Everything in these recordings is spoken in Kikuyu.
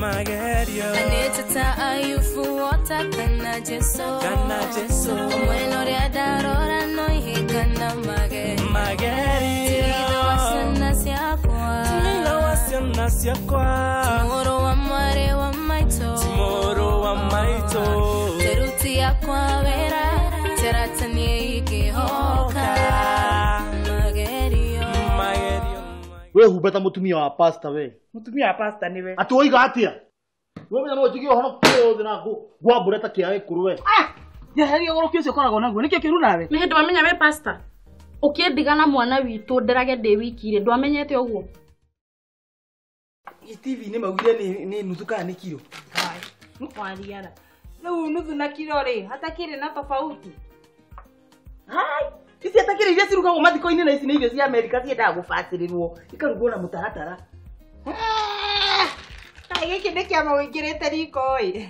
Magerio Aneteta ayufu wota kana Jesu Kana Jesu Omweno ria darora no ihikana magerio Magerio Tigitha wa ciana ciakwa Tigitha wa ciana ciakwa Timoro wa mwari wa maito Timoro wa maito Teruti yakwa wera Teratanie ikihoka Magerio Magerio. We hubeta mutumia wa pastor we. Mutumia wa pastor ni we. Ati woiga atia? We menya no njige ũhoro kũyũ thĩ na ngwambũre ta kĩa gĩkũrũ we. Ah! Njeheria ũgũrũki ũcio ũkoragwo naguo. Nĩkĩ kĩũru nawe? Nĩ hĩndĩ wamenya we pastor. Ũkĩndigana mwana witũ nderage ndĩ wiki rĩ, ndwamenyete ũguo. TV nĩ maugire nĩ nuthu kana nĩ kiro. Hai. Wariara. Rĩu nuthu na kiro rĩ, hatakĩrĩ na tofauti. Hai. Ici atakĩrĩ iria cirugagwo mathiko-inĩ na ici nĩ irio cia Amerika ciendaga gũbacĩrĩrwo ikarugwo na mũtaratara. Kaĩ gĩkĩ nĩ kĩama wĩingĩrĩte riko ĩ.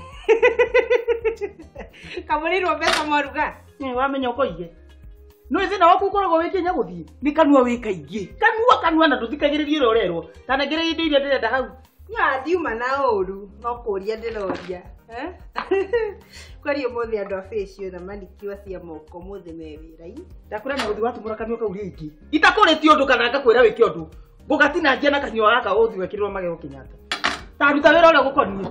Kamũrĩirwo mbeca mwaruga. Nĩ wamenya ũkoige. No thĩna waku ũkoragwo wĩ kĩnya gũthiĩ. Nĩ kanua wĩ kaingĩ. Kanua kanua na ndũthikagĩrĩria ũrĩa ũrerwo. Ta nengere indo iria ndĩrenda hau. Niĩ ndiuma na ũru no kũria ndĩroria. Kweri ũmũthĩ andũ a facial na manicure cia moko ũmũthĩ me wĩra-inĩ. Ndakwĩra na gũthiĩ watumũra kanua kau rĩngĩ. Itakũrĩtie ũndũ kana ngakwĩra wĩke ũndũ. Ngũgatinangia na kanyua gaka ũthiĩ wekĩrĩrwo magego Kenyatta. Ta ruta wĩra ũrĩa ũgũkoniĩ.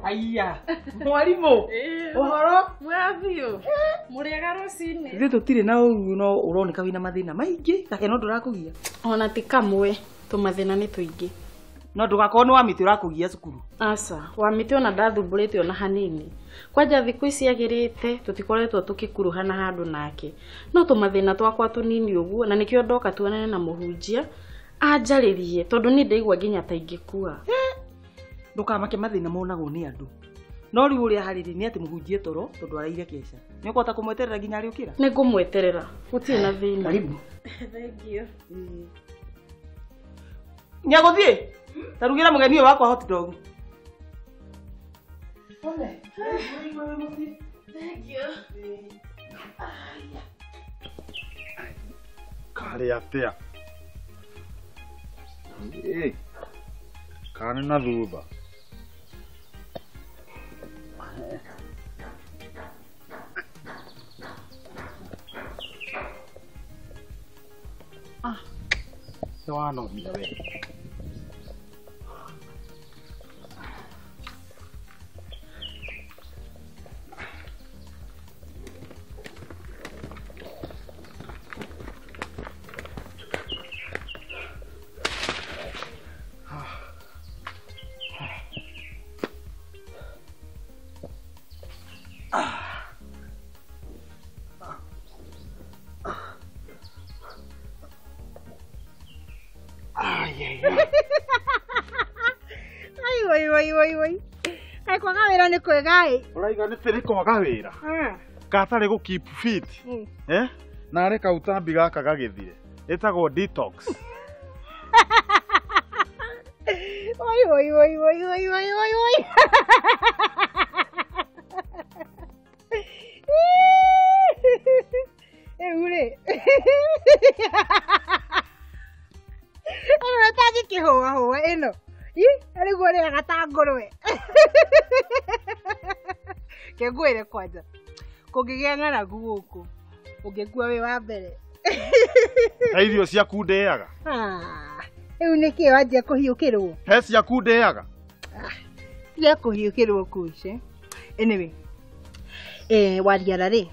Aiya, mwarimũ. Ũhoro? Mwega biũ. Mũrĩega rũcinĩ. Ithuĩ tũtirĩ na ũru no ũroneka wĩna mathĩna maingĩ, gakeno ndũrakũgia. Ona ti kamwe, tũmathĩna nĩ tũingĩ. No ndũgakorwo nĩ wa mĩtĩ ũrakũgia cukuru. Aca, wa mĩtĩ ona ndathumbũrĩte ona hanini. Kwanja thikũ ici agĩrĩte tũtikoretwo tũkĩkuruhana handũ nake. No tũmathĩna twakwa tũnini ũguo na nĩkĩo ndoka tuonane na mũhunjia anjarĩrie tondũ niĩ ndaigua nginya ta ingĩkua. Ndũkamake mathĩna monagwo nĩ andũ. No rĩu ũrĩa harĩrĩ nĩ atĩ mũhunjie toro tondũ araire keca. Nĩ ũkũhota kũmweterera nginya arĩũkĩra? Nĩ ngũmweterera. Gũtirĩ na thĩna. Karibu. Thank you. Nyagũthiĩ? Ta rugĩra mũgeni ũyũ wakwa hot dog. Pole. Thank you. Karĩ atĩa? Karĩ na thutha. Ah. Nĩ wanomia we. Oi, oi, oi. Kaĩ kwaga wĩra nĩ kwega ĩ. Ũraiga nĩ tĩrĩ kwaga wĩra. Gatarĩ gũ keep fit. Eh? Narĩ kautambi gaka gagĩthire. Ĩtagwo detox. Oi, oi, oi, oi, oi, oi, oi, oi. Rĩu rĩ. Ĩno tangĩkĩhũahũa ĩno. Ĩ, arĩguo ũrĩaga ta ngũrwe. Ke ngwĩre kwanja. Kũngĩgĩa ng'aragu gũkũ, ũngĩkua wĩ wa mbere. He irio ciaku ndĩaga. Rĩu nĩkĩ wanjia kũhiũkĩrwo? He ciaku ndĩaga. Tiga kũhiũkĩrwo kuice. Anyway, Wariara rĩ,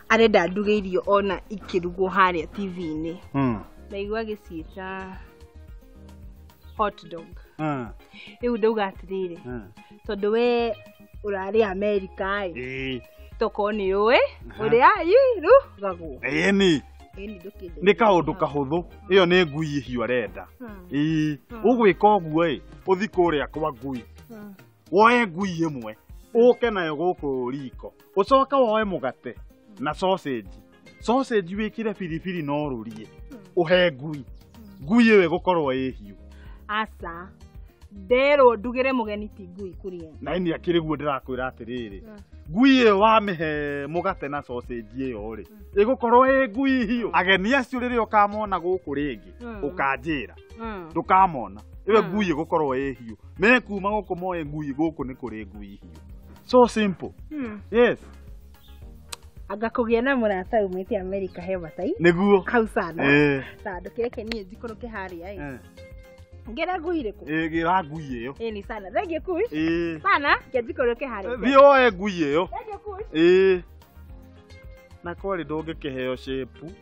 arenda nduge irio ona ikĩrugwo harĩa TV-inĩ. Ndaigua agĩciĩta hot dog. Rĩu ndauga atĩrĩrĩ, tondũ we ũrarĩ Amerika ĩ, tokorwo nĩ ũĩ ũrĩa irugagwo. Ĩni. Nĩ kaũndũ kahũthũ. Ĩyo nĩ ngui hiũ arenda. Ĩĩ, ũgwĩka ũguo ĩ, ũthi kũrĩa kwa ngui. Woe ngui ĩmwe, ũke nayo gũkũ riko. Ũcoke woe mũgate na sausage. Sausage wĩkĩre biribiri na ũrũrie. Ũhe ngui. Ngui ĩyo ĩgũkorwo ĩ hiũ. Aca, nderwo ndugĩre mũgeni ti ngui kũrĩa. Na nĩ akĩrĩ guo ndĩrakwĩra atĩrĩrĩ. Ngui ĩyo wamĩhe mũgate na sausage ĩyo rĩ, ĩgũkorwo ĩ ngui hiũ. Ageni acio rĩrĩa ũkamona gũkũ rĩngĩ, ũkanjĩra. Ndũkamona. Ĩyo ngui ĩgũkorwo ĩ hiũ. Mekuma gũkũ moe ngui gũkũ nĩ kũrĩ ngui hiũ. So simple. Yes. Anga kũgĩa na mũrata umĩte America he batai. Nĩguo. Hau sana. Tondũ kĩreke niĩ njikũrũke harĩa ĩ. Ngera ngui rĩkũ? Ĩ gĩra ngui ĩyo. Ĩ ni sana. Thengiũ kush. Sana, kĩnjikũrũke harĩa. Thiĩ woe ngui ĩyo. Thengiũ kush. Ĩ. Na kwari ndũngĩkĩheo shape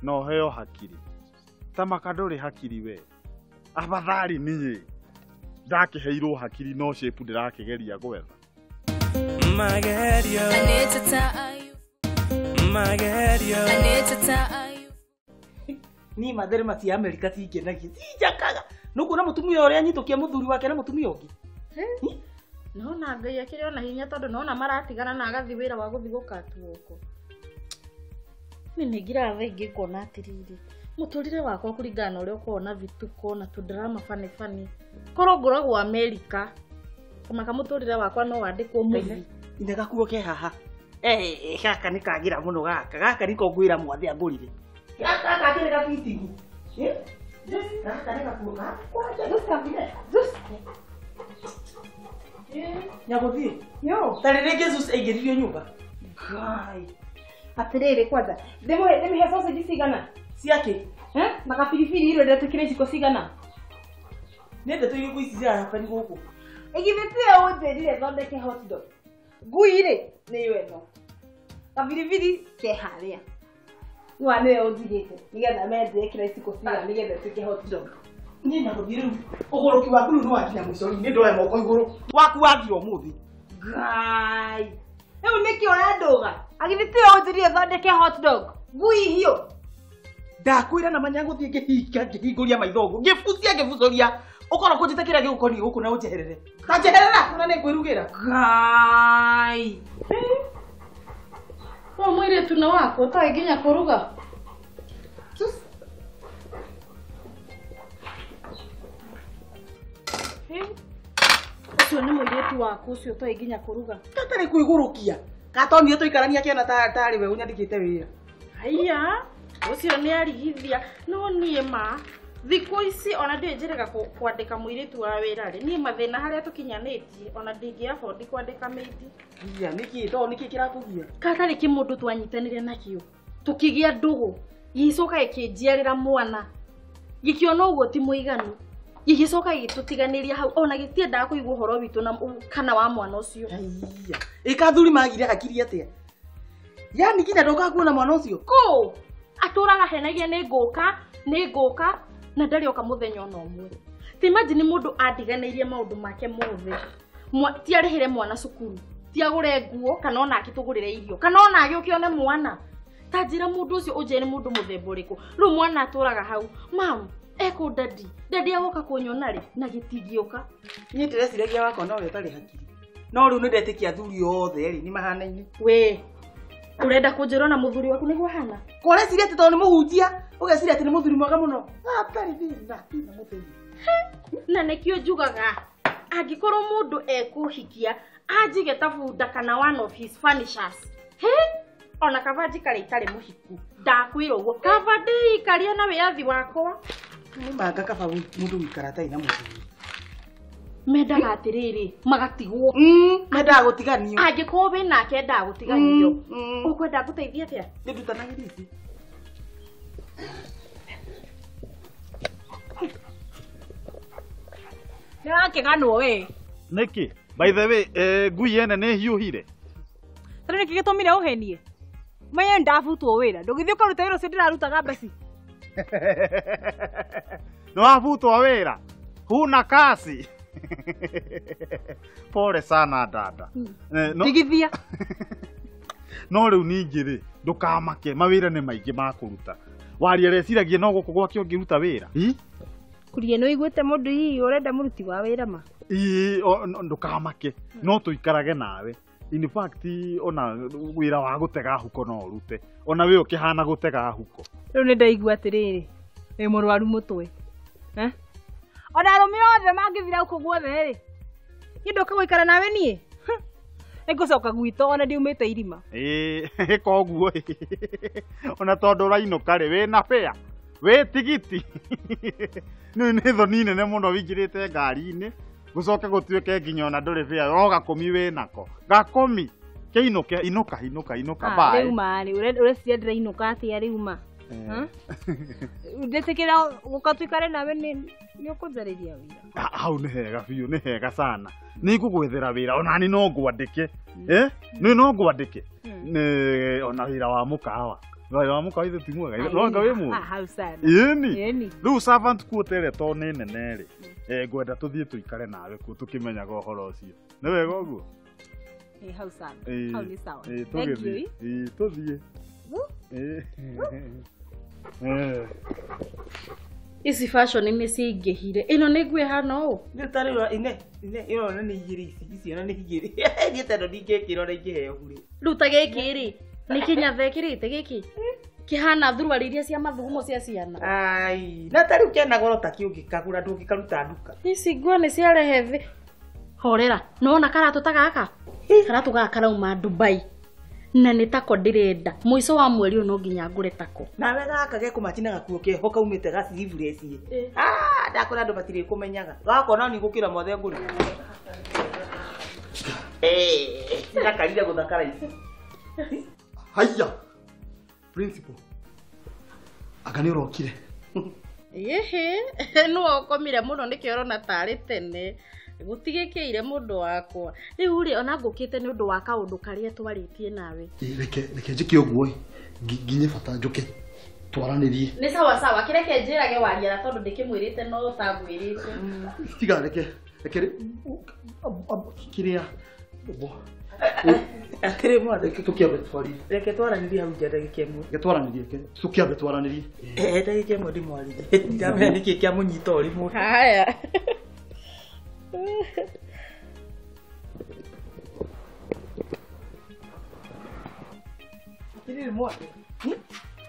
na ũheo hakiri. Ta maka ndũrĩ hakiri we. Afadhali niĩ ndakĩheirwo hakiri no shape ndĩrakĩgeria gwetha. Magerio. Magerio. Ni mathere mati America tingenagia. Tinjakaga. Nukuona mutumia uria anyitũkia muthuri wake na mutumia ũngĩ. Nona Ngai akĩrĩ ona hinya tondũ nona maratigana na agathi wĩra wa gũthiĩ gũkatuo ũko. Niĩ nĩ ngiraga thaa ingĩ ngona atĩrĩrĩ, mũtũrĩre wakwa kũringana na ũrĩa ũkoragwo na vituko na tũndrama bani bani. Korwo ngoragwo America, kamaka mũtũrĩre wakwa no wandĩkwo movie. Ine gakuo ke haha. Gaka nĩ kagira mũno gaka. Gaka nĩko ngwĩra mwathe angũrire. Gaka gakĩrĩ gabitigu. Gaka nĩ gakuo gaka. Nyagũthiĩ. Yo. Ta rĩrĩ Jesus aingĩririo nyũmba. Ngai. Atĩrĩrĩ kwanza, ndĩmũhe sausage cigana? Ciake? Na kabiribiri irio ndetĩkĩre iciko cigana? Nĩ ndeto irĩkũ ici cirahapeni gũkũ? Githĩ tiwe ũnjĩrire thondeke hot dog? Ngui rĩ, nĩyo ĩno. Kabiribiri ke harĩa. Nĩwa nĩwe ũnjigĩte nĩgetha mende ĩkĩra iciko cigana nĩgetha ĩtuĩke hot dog. Niĩ nyagũthiĩ rĩu ũgũrũki waku rĩu nĩwakinya mũico-inĩ ndoe moko igũrũ. Waku wathira ũmũthĩ. Ngai. Rĩu nĩkĩ ũrandũga? Agithĩ tiwe ũnjĩrire thondeke hot dog? Ngui hiũ. Ndakwĩra na manya gũthiĩ ngĩhinga ngĩhingũria maitho ũguo. Ngĩbucia ngĩbucũria. Ũkorwo kũnjĩta kĩrĩa gĩgũkoniĩ gũkũ na ũnjeherere. Ta njeherera na nĩngwĩrugĩra. Ngai. Ũyũ mũirĩtu nĩ waku ũtoĩ nginya kũruga. Ũcio nĩ mũirĩtu waku ũcio ũtoĩ nginya kũruga. Gatarĩ kwĩgũrũkia. Gatonire tũikarania kĩona tarĩ we ũnyandĩkĩte wĩra. Haiya, ũcio nĩ arigithia. No niĩ ma thikũ ici ona ndiũĩ njĩrĩga kwandĩka mũirĩtu wa wĩra rĩ, niĩ mathĩna harĩa tũkinyanĩtie ona ndingĩ afford kwandĩka maid. Iya, nĩkĩ to nĩkĩ kĩrakũgia? Gatarĩ kĩmũndũ twanyitanire nakĩo tũkĩgĩa ndũgũ gĩgĩcoka gĩkĩnjiarĩra mwana gĩkĩona ũguo ti mũiganu gĩgĩcoka gĩgĩtũtiganĩria hau ona gĩtiendaga kũigua ũhoro witũ na kana wa mwana ũcio. Haiya, ĩka athuri magire hakiri atĩa? Yani nginya ndokaga kuona mwana ũcio? Kũ? Atũraga henagia nĩ ngũka, nĩ ngũka na ndarĩ oka mũthenya ona ũmwe. Ti imagine mũndũ andiganĩirie maũndũ make mothe. Ti arĩhĩre mwana cukuru, ti agũre nguo kana ona akĩtũgũrĩre irio, kana ona agĩũke one mwana. Ta njĩra mũndũ ũcio ũnjĩre nĩ mũndũ mũthemba ũrĩkũ. Rĩu mwana atũraga hau, mam, ekũ dadi, dadi agoka kũnyona rĩ na gĩtingĩũka. Niĩ ndĩreciragia wakwa nowe ũtarĩ hakiri. No rĩu nĩndetĩkia athuri othe rĩ nĩ mahanaine. We, ũrenda kũnjĩra ona mũthuri waku nĩguo ahana? Kũreciria atĩ tondũ nĩ mũhunjia, ũgeciria atĩ nĩ mũthuri mwega mũno. Hatarĩ thĩna, thĩna mũtheri. Na nĩkĩo njugaga angĩkorwo mũndũ ekũhikia anjige ta bunda kana one of his furnitures. He? Ona kaba njikare itarĩ mũhiku. Ndakwĩra ũguo. Kaba ndĩikarie na wĩyathi wakwa. Nĩ manga kaba mũndũ gũikara atarĩ na mũthuri. Mendaga atĩrĩrĩ, magatigwo. Mendaga gũtiganio. Angĩkorwo wĩ nake endaga gũtiganio. Ũkwenda ngũteithie atĩa? Nĩndutanagĩria ici. Nĩũrakĩganwo we. Nĩkĩ? By the way, ngui ene nĩ hiũhire. Tarĩu nĩkĩ gĩtũmire ũhenie? Menye ndabutwo wĩra. Ndũgĩthiĩ ũkaruta wĩra ũcio ndĩrarutaga mbeci. Nĩwabutwo wĩra? Huna kasi. Pole sana dada. Ndigithia. No rĩu ningĩ rĩ, ndũkamake, mawĩra nĩ maingĩ ma kũruta. Waria reciragia no gũkũ gwake ũngĩruta wĩra. Kuria nĩ ũiguĩte mũndũ hihi ũrenda mũruti wa wĩra ma? Ii, ndũkamake, no tũikarage nawe. In fact, ona wĩra wa gũtega huko no ũrute. Ona we ũkĩhana gũtega huko. Rĩu nĩ ndaigua atĩrĩrĩ, wĩ mũrwaru mũtwe. Ona arũme othe mangĩthira gũkũ guothe rĩ, niĩ ndoka gũikara nawe niĩ? Nĩngũcoka gwitũ ona ndiumĩte irima. Ĩĩ ĩka ũguo ona tondũ ũrainũka rĩ wĩna fare wĩ tigiti. Nĩ nĩ thoni nene mũno wĩingĩrĩte ngari-inĩ gũcoke gũtuĩke nginya ona ndũrĩ fare no gakũmi wĩnako. Gakũmi kĩinũke inũka inũka inũka bye. Rĩu ma rĩ ũreciria ndĩrainũka atĩa rĩu ma? Ndĩtĩkĩra gũka tuikare nawe nĩ ũkũnjarĩria wĩra. Hau nĩ hega biũ nĩ hega sana. Nĩ ngũgwethera wĩra ona ni no ngwandĩke. Nĩ no ngwandĩke. Ona wĩra wa mũkawa. Wĩra wa mũkawa ithe ti mwega. No anga wĩ mũũru. Hau sana. Ĩni. Rĩu servant quarter ĩrĩa to nĩ nene rĩ. Ngwenda tũthiĩ tũikare nawe kuo tũkĩmenyaga ũhoro ũcio. Nĩ wega ũguo? Hau sana. Hau nĩ sawa. Tũgĩthiĩ. Tũthiĩ. Ici fashion nĩ ciaingĩhire. Ĩno nĩ nguo ĩhana ũũ? Nĩ ta rĩu ine ine ĩno nĩ igĩrĩ ici ici ona nĩ igĩrĩ. Niĩ ta ĩno ndingĩkĩra ona ingĩheo bure. Rĩu ta gĩkĩ rĩ nĩ kĩnyatha ĩkĩrĩte gĩkĩ? Kĩhana thuruarĩ iria cia mathugumo cia ciana. Ai, na ta rĩu kĩana goro ta kĩ ũngĩkagũra ndũngĩkaruta nduka. Ici nguo nĩ ciarehe thĩ. Horera, nĩwona karatũ ta gaka? Karatũ gaka karauma Dubai. Na nĩ tako ndĩrenda. Mũico wa mweri ũyũ no nginya ngũre tako. Nawe gaka gekũmatina gakuo keho kaumĩte ga sleeveless. Ndakora andũ matirĩ kũmenyaga. Gakona ni gũkĩra mothe ngũrĩ. Ndakarire gũthakara ici. Haiya. Principal. Anga nĩ ũrokire. Ĩhĩ, nĩwe ũkomire mũno nĩkĩo ũrona tarĩ tene. Gũtigĩkĩire mũndũ wakwa. Rĩu rĩ ona ngũkĩte nĩ ũndũ wa kaũndũ karĩa twarĩtie nawe. Reke njĩke ũguo nginye bata njũke twaranĩrie. Nĩ sawa sawa kĩreke njĩrage waria tondũ ndĩkĩmwĩrĩte no ũtangwĩrĩte. Tiga reke reke kĩrĩa Atĩrĩ mwathi tũkĩambe twarie. Reke twaranĩrie hau nja ndagĩka ĩmwe. Reke twaranĩrie tũkĩambe twaranĩrie. Ndagĩka ĩmwe ndĩmwarĩrie. Ndamenya nĩkĩ kĩamũnyita o rĩmwe. Haya. Atĩrĩrĩ mwathi,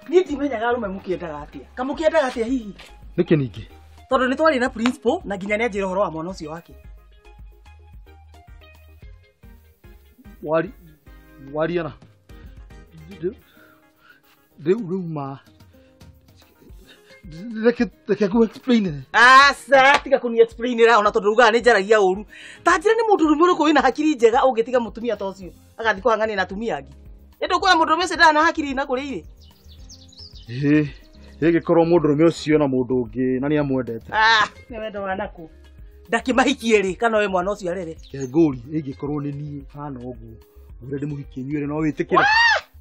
niĩ ndimenyaga arũme mũkĩendaga atĩa. Kamũkĩendaga atĩa hihi? Nĩkĩ ningĩ? Tondũ nĩ twarĩ na principal na nginya nĩanjĩra ũhoro wa mwana ũcio wake. Waria na rĩu ma reke ngũ explain. Aca tiga kũni explainĩra ona tondũ ugaga nĩ njaragia ũru. Ta njĩra nĩ mũndũrũme ũrĩkũ wĩna hakiri njega ũngĩtiga mũtumia ta ũcio agathiĩ kũhang'ania na atumia angĩ. Nĩ ndũkuona mũndũrũme ũcio ndarĩ na hakiri na kũrĩa irĩ? Ĩĩ, ĩngĩkorwo mũndũrũme ũcio na mũndũ ũngĩ na nĩ amwendete. Nĩ wendo wa nakũ. Ndakĩmahikie rĩ kana we mwana ũcio arere? Ngũri ĩngĩkorwo nĩ niĩ hana ũguo ngwĩre ndĩmũhikie inyuĩ no wĩtĩkĩre?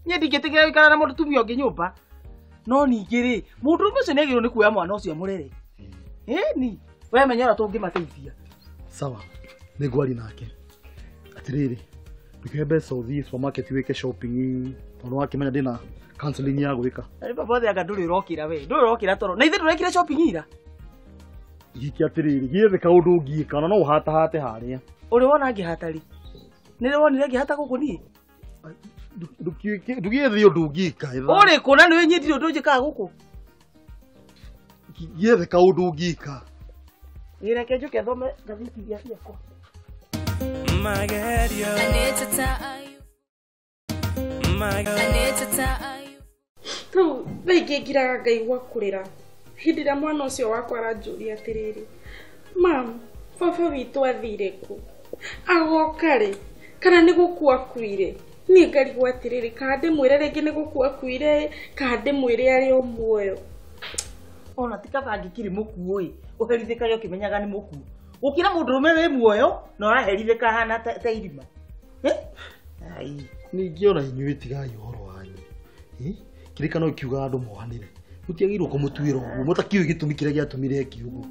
Niĩ ndingĩtĩkĩra gũikara na mũtumia ũngĩ nyũmba. No ningĩ rĩ mũndũrũme ũcio nĩagĩrĩirwo nĩ kuoya mwana ũcio amũrere. Ĩni we menya ũrĩa tũngĩmateithia. Sawa, nĩ ngwaria nake. Atĩrĩrĩ, ndũkĩhe mbeca ũthiĩ supermarket wĩke shopping tondũ wakĩmenya ndĩna counseling ya gwĩka. Rĩu baba othe anga ndũrĩ ũrokĩra we, ndũrĩ ũrokĩra toro. Na ithuĩ ndũrekire shopping ira? Gĩkĩ atĩrĩrĩ, gĩethe kaũndũ ũngĩka ona no ũhatahate harĩa. Ũrĩ wona ngĩhata rĩ? Nĩ wonire ngĩhata gũkũ niĩ? Ndũgĩethe ũndũ ũngĩka. Ũrĩ kũ na nĩ wĩnyitire ũndũ njĩkaga gũkũ? Gĩethe kaũndũ ũngĩka. Reke njũke thome ngathĩti iria ciakwa. Rĩu thaa ingĩ ngiraga ngaigua kũrĩra. Hĩndĩ ĩrĩa mwana ũcio wakwa aranjũria atĩrĩrĩ, mam, baba witũ athire kũ? Agoka rĩ? Kana nĩ gũkua akuire? Niĩ ngarigwo atĩrĩrĩ, kana ndĩmwĩre rĩngĩ nĩ gũkua akuire, kana ndĩmwĩre arĩ o muoyo. Ona ti kaba angĩkĩrĩ mũkuũ ĩ, ũherithĩkage ũkĩmenyaga nĩ mũkuũ. Gũkĩra mũndũrũme wĩ muoyo na ũraherithĩka ahana ta irima. Ai. Ningĩ ona inyuĩ tigai ũhoro wanyu. Kĩrĩkano kiugaga andũ mohanĩre. Mũtiagĩrĩirwo kũmũtuĩra ũguo, mũtakĩũĩ gĩtũmi kĩrĩa gĩatũmire eke ũguo.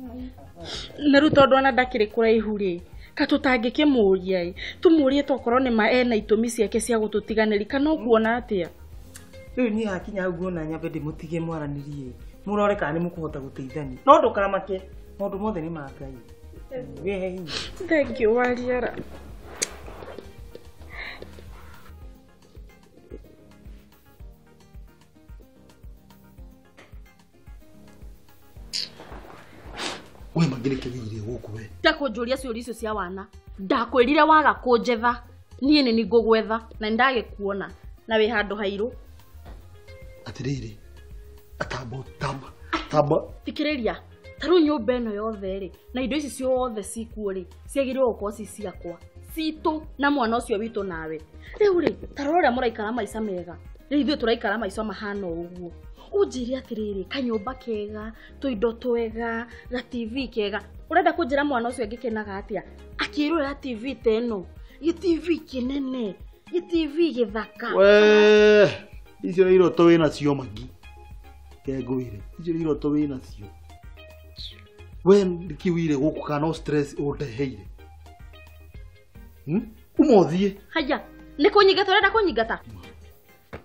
Na rĩu tondũ ona ndakĩrĩ kũraihu rĩ, ka tũtangĩkĩmũria ĩ, tũmũrie tokorwo nĩ ma ena itũmi ciake cia gũtũtiganĩria kana ũkuona atĩa? Rĩu niĩ hakinya hau nguona nyambe ndĩmũtige mwaranĩrie mũrore kana nĩ mũkũhota gũteithania. No ndũkamake, maũndũ mothe nĩ ma Ngai. Wĩhe hinya. Thank you Wariara. We mangĩ nĩkĩ wĩire gũkũ we? Ndakũnjũria ciũria icio cia wana. Ndakwĩrire waga kũnjetha Niĩ nĩ ningũgwetha na nĩndagĩkuona na wĩ handũ hairũ. Atĩrĩrĩ, atamba tamba tamba. Thikĩrĩria, ta rĩu nyũmba ĩno yothe rĩ na indo ici ciothe cikuo rĩ ciagĩrĩirwo gũkorwo ci ciakwa citũ na mwana ũcio witũ nawe. Rĩu rĩ ta rora ũrĩa mũraikara maica mega, rĩu ithuĩ tũraikara maica mahana ũguo. Ũnjĩre atĩrĩrĩ, kanyũmba kega, tũindo twega, ga TV kega. Ũrenda kũnjĩra mwana ũcio angĩkenaga atĩa akĩrorera TV ta ĩno, gĩ TV kĩnene, gĩ TV gĩthaka. We, icio nĩ iroto wĩ nacio magi. Kengwĩre, icio nĩ iroto wĩ nacio. We nĩkĩ wire gũkũ kana no stress ũndeheire? Uma ũthiĩ. Haya, nĩ kũnyingata ũrenda kũnyingata?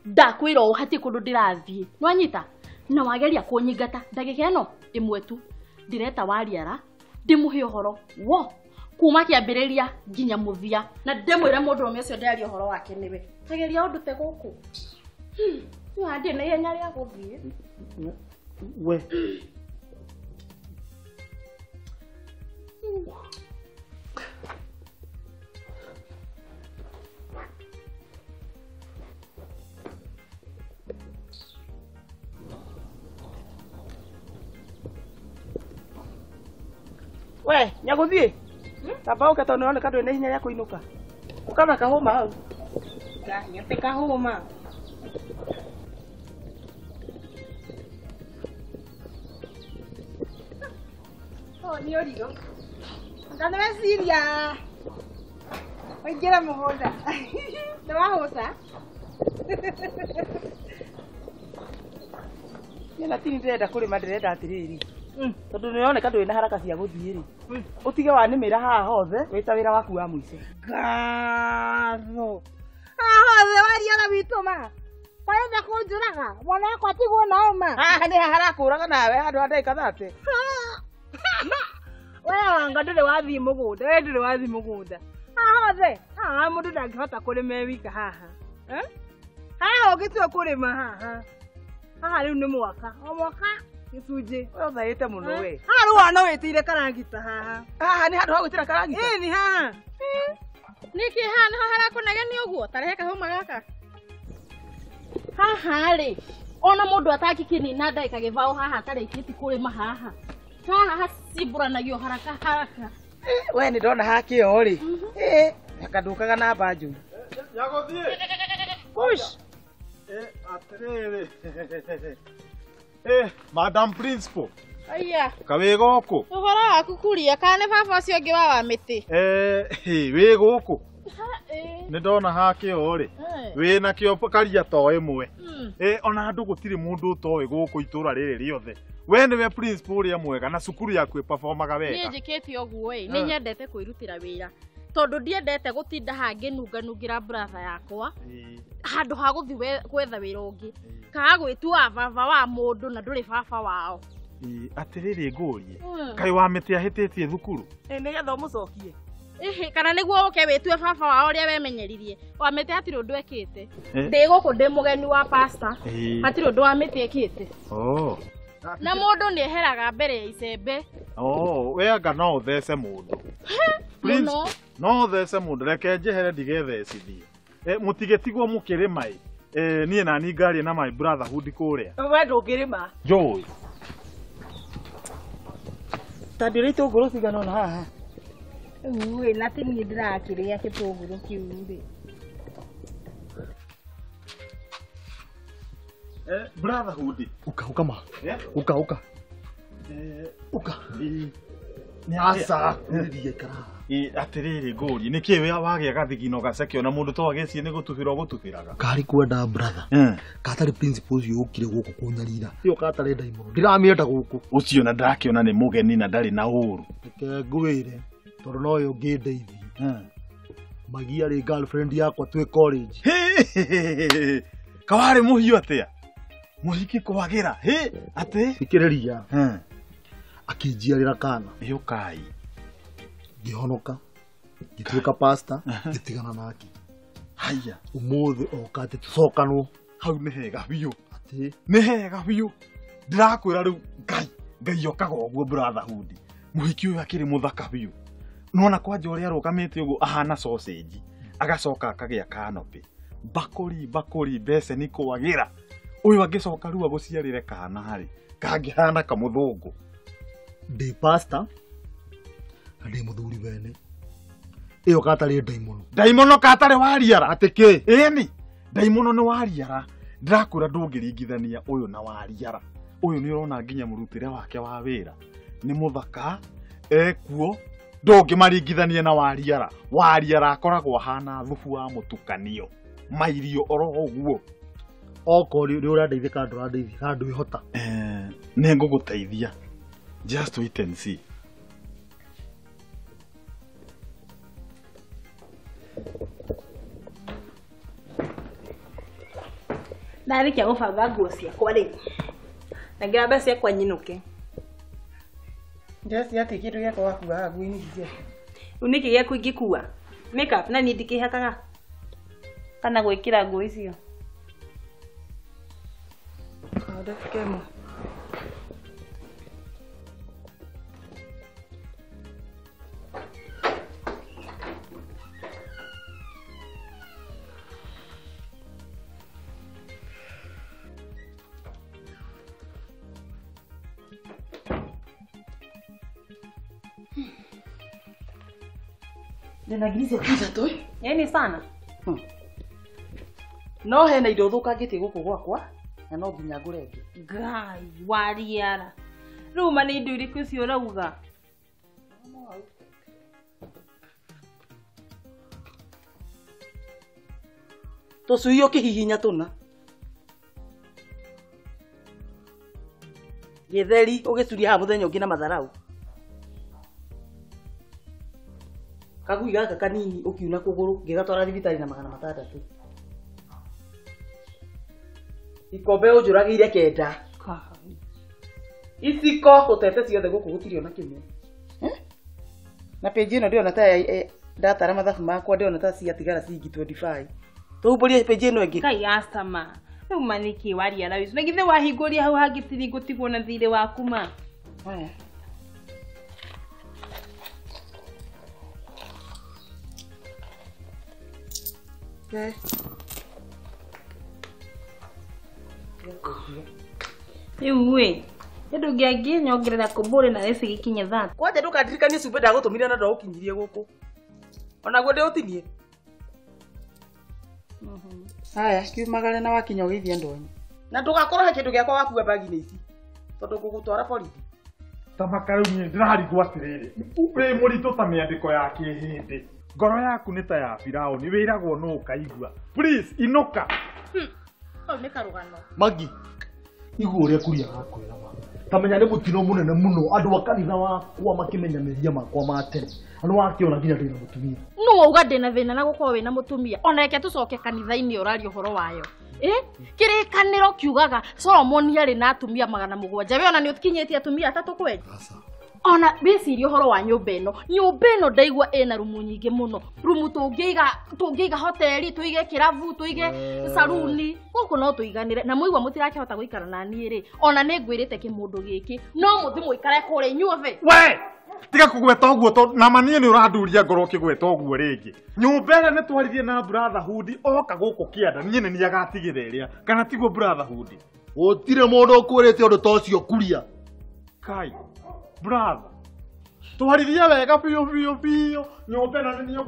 Ndakwĩra ũũ hatirĩ kũndũ ndĩrathiĩ. Nĩwanyita? Na wageria kũnyingata ndagĩka ĩno ĩmwe tu ndĩreta Wariara ndĩmũhe ũhoro wo kuma kĩambĩrĩria nginya mũthia na ndĩmwĩre mũndũrũme ũcio ndĩraria ũhoro wake nĩwe. Tageria ũndute gũkũ. Nĩ na ihenya rĩa gũthiĩ. We. We, nyagũthiĩ. Tamba ũke tondũ nĩũroneka ndũrĩ na ihenya rĩa kũinũka. Ũka na kahũma hau. Ndanyua kahũma. Oh, nĩ ũrigo. Anga nĩweciria waingĩra mũgũnda. Nĩwahũca? Niĩ na tini ndĩrenda kũrĩma ndĩrenda atĩrĩrĩ. Tondũ nĩũroneka ndũrĩ na haraka cia gũthiĩ rĩ. Ũtige wanĩmĩra haha hothe wĩ ta wĩra waku wa mũico. Ngatho. Haha hothe Wariara witũ ma. Warenda kũnjũraga? Mwana wakwa atigwo nao ma. Haha nĩ haha harakũraga nawe handũ ha ndagĩka 30. We wanga ndũrĩ wathiĩ mũgũnda, we ndũrĩ wathiĩ mũgũnda. Haha hothe, haha mũndũ ndangĩhota kũrĩma e wika haha. Haha ũngĩtua kũrĩma haha. Haha rĩu nĩ mwaka. O mwaka gĩcunjĩ. We ũthaĩte mũno we. Haha rĩu wana wĩtĩire karagita haha. Haha nĩ handũ ha gwĩtĩra karagita? Ĩĩ nĩ haha. Nĩkĩ haha nĩho harakũnegenia ũguo? Ta rehe kahũma gaka. Haha rĩ, ona mũndũ atangĩkĩnina ndagĩka gĩbaũ haha atarĩkĩtie kũrĩma haha. Haha hacimbũranagio haraka haraka. We nĩ ndona hakĩo rĩ. Anga ndũkaga na mbanjũ. Nyagũthiĩ. Push. Atĩrĩrĩ. Madam Principal. Aya. Ka wĩ gũkũ? Ũhoro waku kuria kana nĩ baba ũcio ũngĩ wa mĩtĩ? Wĩ gũkũ? Nĩ ndona hakĩo rĩ. Wĩ nakĩo karia to ĩmwe. Ona andũ gũtirĩ mũndũ ũtoĩ gũkũ itũra rĩrĩ rĩothe. We nĩwe principal ũrĩa mwega na cukuru yaku ĩperformaga wega. Niĩ njĩkĩte ũguo ĩ, nĩ nyendete kwĩrutĩra wĩra. Tondũ ndiendete gũtinda hangĩnunganungĩra brother yakwa handũ ha gũthiĩ gwetha wĩra ũngĩ kana gwĩtua baba wa mũndũ na ndũrĩ baba wao. Atĩrĩrĩ ngũrie, kaĩ wa mĩtĩ ahĩtĩtie thukuru? Nĩgetha ũmũcokie. Ĩhĩ, kana nĩguo ũke wĩtue baba wao ũrĩa wemenyeririe. Wa mĩtĩ hatirĩ ũndũ ekĩte. Ndĩ gũkũ ndĩ mũgeni wa pastor. Hatirĩ ũndũ wa mĩtĩ ekĩte. Na mũndũ nĩ eheraga mbere ya icembe. We anga no ũthece mũndũ. Mũno. No ũthece mũndũ, reke njehere ndigethecithie. Mũtigĩtigwo mũkĩrĩma ĩ. Niĩ nani ngaria na my brotherhood kũrĩa. We ndũngĩrĩma. Njũĩ. Ta ndĩrĩ itũngũrũ cigana ũna haha. Rĩu ĩ, na ti niĩ ndĩrakĩrĩa gĩtũngũrũ kĩu rĩ. Brotherhood. Uka uka ma. Uka uka. Uka. Aca, ngũrĩrie ikara haha. Atĩrĩrĩ ngũrie, nĩkĩ we wagĩa gathigino gaceke ona mũndũ to agĩciĩ nĩ gũtubĩra ũgũtubĩraga? Karĩ kwenda brother. Katarĩ principal ũcio ũkire gũkũ kũnyarira. Ĩyo katarĩ ndaimono. Ndiramĩenda gũkũ. Ũcio na ndakĩona nĩ mũgeni na ndarĩ na ũru. Reke ngwĩre tondũ nowe ũngĩndeithia. Magi arĩ girlfriend yakwa twĩ college. Kawarĩ mũhiũ atĩa? Mũhiki kwagĩra. Atĩ? Thikĩrĩria. Akĩnjiarĩra kana. Yũkai. Ngĩhonoka. Ngĩtuĩka pastor, ngĩtigana nake. Haya. Ũmũthĩ oka atĩ tũcokanwo. Hau nĩ hega biũ. Atĩ? Nĩ hega biũ. Ndĩrakwĩra rĩu Ngai, Ngai okaga ũguo brotherhood. Mũhiki ũyũ akĩrĩ mũthaka biũ. Nĩwona kwanja ũrĩa arũgamĩte ũguo ahana sausage. Agacoka akagĩa canopy. Bakũri bakũri beceni kwagĩra. Ũyũ angĩcoka rĩu agũciarĩre kana rĩ, kangĩhana kamũthũngũ. Ndĩ pastor na ndĩ mũthuri wene. Ĩyo katarĩ ndaimono. Ndaimono katarĩ wariara. Atĩ kĩ? Ĩni, ndaimono nĩ wariara. Ndĩrakwĩra ndũngĩringithania ũyũ na wariara. Ũyũ nĩ ũrona nginya mũrutĩre wake wa wĩra nĩ mũthaka, ekuo, ndũngĩmaringithania na wariara. Wariara akoragwo ahana thubu wa mũtukanio, mairio oro ũguo. Okorwo nĩ ũrandeithia kana ndũrandeithia kana ndwĩhota. Nĩ ngũgũteithia. Just wait and see. Ndarĩkia gũbanga nguo ciakwa rĩ, na ngira mbeca ciakwa nyinũke. Ndĩreciria atĩ kĩndũ gĩakwa wakuaga nguo-inĩ ici ciaku. Rĩu nĩkĩ gĩaku ingĩkua? Makeup na niĩ ndikĩhakaga kana gwĩkĩra nguo icio. Ndagĩka ĩmwe. Ndĩna ngiri ciaku ithatũ. Ĩni sana. No hena indo thũkangĩtie gũkũ gwakwa na no nginya ngũre ĩngĩ. Ngai wariara. Rĩu ma nĩ indo irĩkũ icio ũrauga? Tũcui ũkĩhihinya tũna. Gĩtheri ũgĩcuria haha mũthenya ũngĩ na matharau. Kagui gaka kanini ũkiuna kũgũrũ ngĩgatwara thibitarĩ na 600. Ikombe ũnjũragĩire 9. Iciko ũtete ciothe gũkũ gũtirĩ ona kĩmwe. Na page ĩno ndĩrona ta ndatara mathabu makwa ndĩrona ta ciatigara ciringi 25. Tũhumbũrie page ĩno ĩngĩ. Ngai acama. Rĩu ma nĩkĩ wariara wĩcu? Na githĩ wahingũria hau hangĩ tirigũtigwo na thirĩ waku ma? Haya. Rĩu ĩ, nĩ ndũngĩangiĩ nyongerera kũmbũrĩ na rĩci gĩkinye 30. Kwanja ndũkandirikanie cumbĩ ndagũtũmire na ndwaũkinyirie gũkũ. Onaguo ndĩũtinie. Haya, kiumagare na wakinya ũgeithie andũ anyu. Na ndũgakorwo he kĩndũ gĩakwa wakua bagi-inĩ ici tondũ ngũgũtwara borithi. Ta makarĩu niĩ ndĩrarigwo atĩrĩrĩ, wĩ mũritũ ta mĩandĩko ya kĩhĩndĩ. Ngoro yaku nĩ ta ya Firaũni, wĩragwo nũ ũkaigua. Please, inũka. Kau nĩ karũgano. Magi, igua ũrĩa kuria gakwĩra ma. Ta menya nĩ mũtino mũnene mũno andũ a kanitha wakwa makĩmenya mehia makwa ma tene. Na nĩwakĩona nginya ndĩna mũtumia. Nũ wauga ndĩna thĩna na gũkorwo wĩna mũtumia? Ona reke tũcoke kanitha-inĩ ũraria ũhoro wayo. Kĩrĩkanĩro kiugaga Solomoni arĩ na atumia 700. We ona nĩ ũkinyĩtie atumia 3 kwenyu? Ona wĩcirie ũhoro wa nyũmba ĩno. Nyũmba ĩno ndaigua ĩna rumu nyingĩ mũno. Rumu tũngĩiga hoteli, tũige kĩrabu, tũige saruni. Gũkũ no tũiganĩre. Na mũigua mũtirakĩhota gũikara na niĩ rĩ, ona nĩ ngwĩrĩte kĩmũndũ gĩkĩ, no mũthiĩ mũikare kũrĩa inyuothe. We! Tiga kũgweta ũguo tondũ na ma niĩ nĩ ũranduria ngoro ũkĩgweta ũguo rĩngĩ. Nyũmba ĩrĩa nĩ twaririe na Brotherhood oka gũkũ kĩanda niĩ nĩ niĩ agatigĩra ĩrĩa kana tiguo Brotherhood. Gũtirĩ mũndũ ũkwĩrĩte ũndũ ta ũcio kuria. Kai, brother, twaririe wega biũ biũ biũ. Nyũmba ĩno nĩ niĩ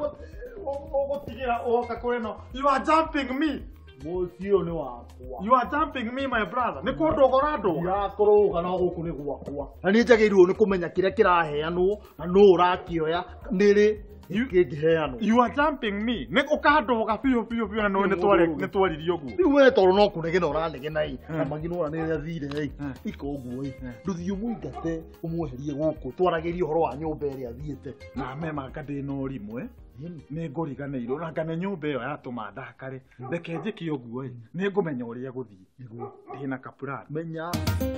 ũgũtigĩra oka kũrĩ no. You are jumping me. Mũciĩ ũyũ nĩ wakwa. You are jumping me my brother. Nĩ kũndũgora ndũga. Ndirakũrũga no gũkũ nĩ gwakwa. Na niĩ njagĩrĩirwo nĩ kũmenya kĩrĩa kĩraheanwo na nũ ũrakĩoya nĩ rĩ kĩngĩheanwo. You are jumping me. Nĩ ũkandũga biũ biũ biũ na nĩ nĩ twaririe ũguo. Rĩu we tondũ no kũnegena ũranegena ĩ, na Magi nĩwona nĩ ũrĩa athire ĩ, ika ũguo ĩ, ndũthiĩ ũmũingate ũmweherie gũkũ twaragĩrie ũhoro wa nyũmba ĩrĩa athiĩte. Na mema anga ndĩna ũrimũ nĩ ngũriganĩirwo na anga nĩ nyũmba ĩyo yatũma ndakare. Reke njĩke ũguo ĩ, nĩ ngũmenya ũrĩa gũthiĩ. Ndĩna kapurani. Menya.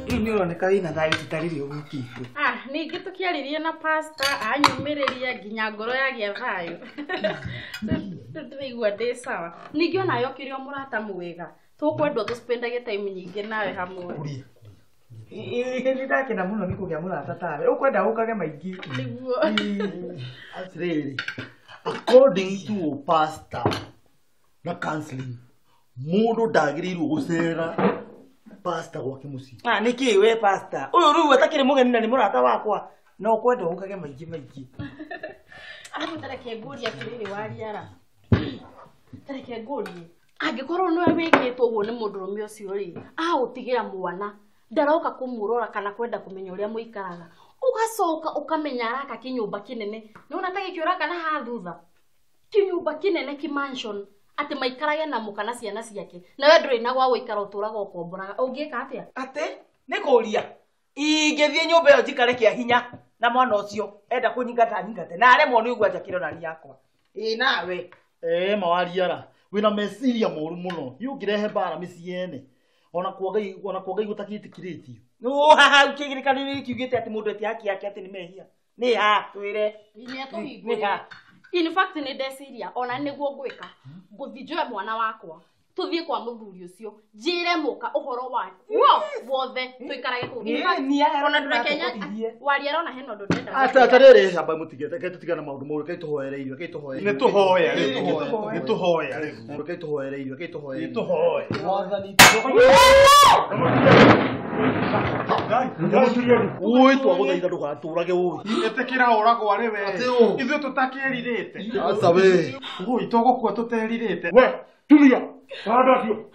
Rĩu nĩ ũroneka wĩna thayũ ti ta rĩrĩa ũgũkĩte. Ningĩ tũkĩaririe na pastor anyũmĩrĩria nginya ngoro yagĩa thayũ. Rĩu ndĩraigua ndĩ sawa. Ningĩ onawe ũkĩrĩ o mũrata mwega. Tũkwendwo tũspendage time nyingĩ nawe hamwe. Nĩ ndakena mũno nĩ kũgĩa mũrata tawe. Ũkwenda ũkage maingĩ. Nĩguo. Atĩrĩrĩ, According to pastor na counseling, mundu ndagĩrĩirwo gũcera pastor gwake mũciĩ. Ah, nĩkĩ we pastor? Ũyũ rĩu atakĩrĩ mũgeni na nĩ mũrata wakwa. No kwenda ũkage maingĩ maingĩ. Arabu tareke ngũrie atĩrĩrĩ wariara. Tareke ngũrie. Angĩkorwo nĩwe wĩkĩtwo ũguo nĩ mũndũrũme ũcio rĩ, aũtigĩra mwana, ndaroka kũmũrora kana kwenda kũmenya ũrĩa mũikaraga. Ũgacoka ũkamenya araka kĩnyũmba kĩnene. Nĩwona ta gĩkĩ ũraka na haha thutha. Kĩnyũmba kĩnene kĩ mansion atĩ maikarage na mũka na ciana ciake. Na we ndũrĩ na gwa gũikara ũtũraga ũkomboraga. Ũngĩka atĩa? Atĩ nĩ kũria. Ingĩthiĩ nyũmba ĩyo njikare kĩa hinya na mwana ũcio enda kũnyingata nyingate na aremwo nĩ ũguo njakĩre nani yakwa. Ĩ nawe. Mawariara wĩna meciria moru mũno. Hiũ ũngĩrehe mbara mĩciĩ ene. Ona kwa Ngai gũtakĩtĩkĩrĩtio. No haha kĩgirĩkanĩrio kiugĩte atĩ mũndũ etie haki yake atĩ nĩ mehia. Nĩ ha twĩre. Nĩ ha. In fact nĩ ndeciria ona nĩguo ngwĩka. Ngũthiĩ njoe mwana wakwa. Tuthiĩ kwa mũthuri ũcio. Njĩre mũka ũhoro wa wothe tũikarage kũu. In fact ona ndũreke wariara ona hena ũndũ ndĩrenda. Atarĩrĩ hamba mũtige reke tũtigane maũndũ moru reke tũhoere irio reke tũhoere. Nĩ tũhoe rĩu. Nĩ tũhoe rĩu. Reke tũhoere irio reke tũhoere. Nĩ tũhoe. Mwathani. Ui twagũthaitha ndũgatũrage ũi. Ĩtĩkĩra ũragwo arĩ we. Ithuĩ tũtakĩrirĩte. Aca we. Ui tũgũkua tũterirĩte. We, tulia. Andũ acio.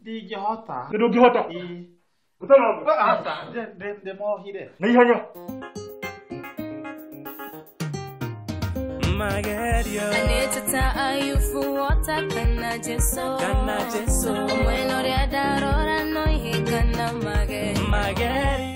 Ndingĩhota. Ndũngĩhota. Ũtaramba. Aca, ndĩmohire. Na ihenya. Magerio. Aneteta ayufu wota kana Jesu. Kana Jesu. Omweno rĩa ndarora no ihĩngana magerio. Magerio.